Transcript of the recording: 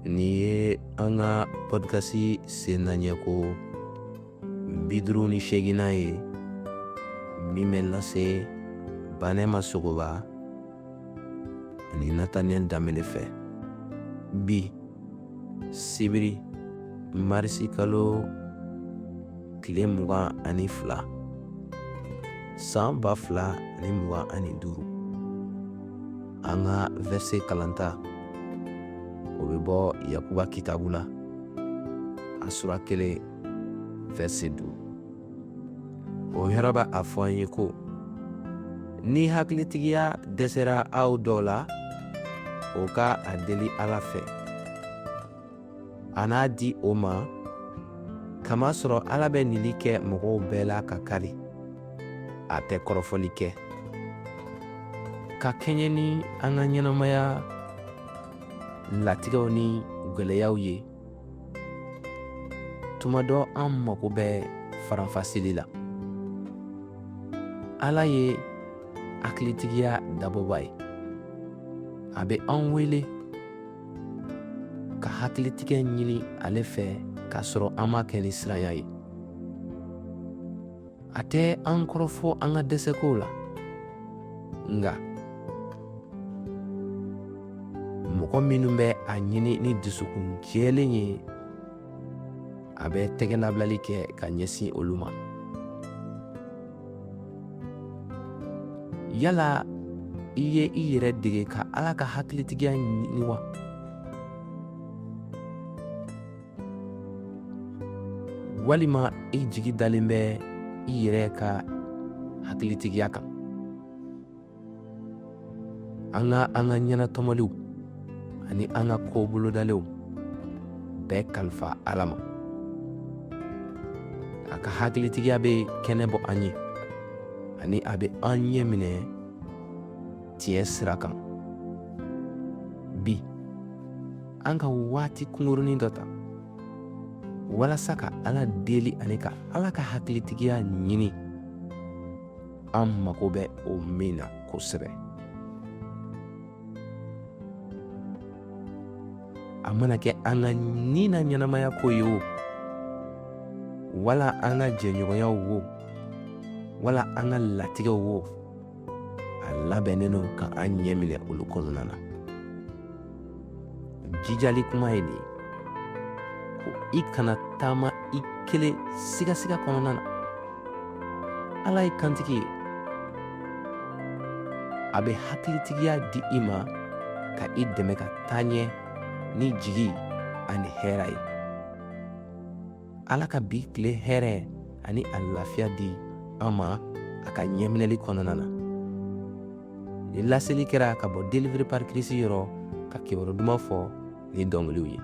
Nin ye an ka pɔdikasi sennaɲɛko 58nan ye min bɛ lase Banɛma Sogoba ani Nataniyɛli Danbele fɛ. Bi sibiri marisi kalo tile 22 san 2025, an ka vɛrse kalanta o bɛ bɔ Yakuba kitabu la, a sura 1 vɛrse 5. O yɔrɔ bɛ a fɔ an ye ko ni hakilitigiya dɛsɛra aw dɔ la, o ka a deli Ala fɛ, a n'a di o ma, kamasɔrɔ Ala bɛ nili kɛ mɔgɔw bɛɛ la ka kari, a tɛ kɔrɔfɔli kɛ. Ka kɛɲɛ ni an ka ɲɛnamaya latigɛw ni gwɛlɛyaw ye, tuma dɔ an mago bɛ faranfasili la. Ala ye hakilitigiya dabɔba ye. A bɛ an wele ka hakilitigɛ ɲini ale fɛ k'a sɔrɔ an m'a kɛ ni siranya ye. A tɛ an kɔrɔfɔ an ka dɛsɛkow la, nka mɔgɔ minnu bɛ a ɲini ni dusukun jɛlen ye, a bɛ tɛgɛnabilali kɛ ka ɲɛsin olu ma. Yala i ye i yɛrɛ dege ka Ala ka hakilitigiya ɲini wa? Walima i jigi dalen bɛ i yɛrɛ ka hakilitigiya kan? An ka an ka ɲɛnatɔmɔliw ani an ka ko bolodalenw bɛɛ kalifa Ala ma. A ka hakilitigiya bɛ kɛnɛ bɔ an ye ani a bɛ an ɲɛ minɛ tiɲɛ sira kan. Bi, an ka waati kunkurunin dɔ ta walasa ka Ala deli ani ka Ala ka hakilitigiya ɲini an mago bɛ o min na kosɛbɛ. A mana kɛ an ka ni na ɲɛnamaya ko ye o, wala an ka jɛɲɔgɔnyaw wo, wala an ka latigɛw wo, a labɛnnen don ka an ɲɛ minɛ olu kɔnɔna na. Jijali kuma ye nin ye ko i kana taama i kelen sigasiga kɔnɔna na. Ala ye kantigi ye, a bɛ hakilitigiya di i ma ka i dɛmɛ ka taa ɲɛ ni jigi ani hɛrɛ ye. Ala ka bi tile hɛrɛ ani a lafiya di an ma a ka ɲɛminɛli kɔnɔna na. Ni laseli kɛra ka bɔ Délivré par Christ yɔrɔ ka kibaru duman fɔ ni dɔnkiliw ye.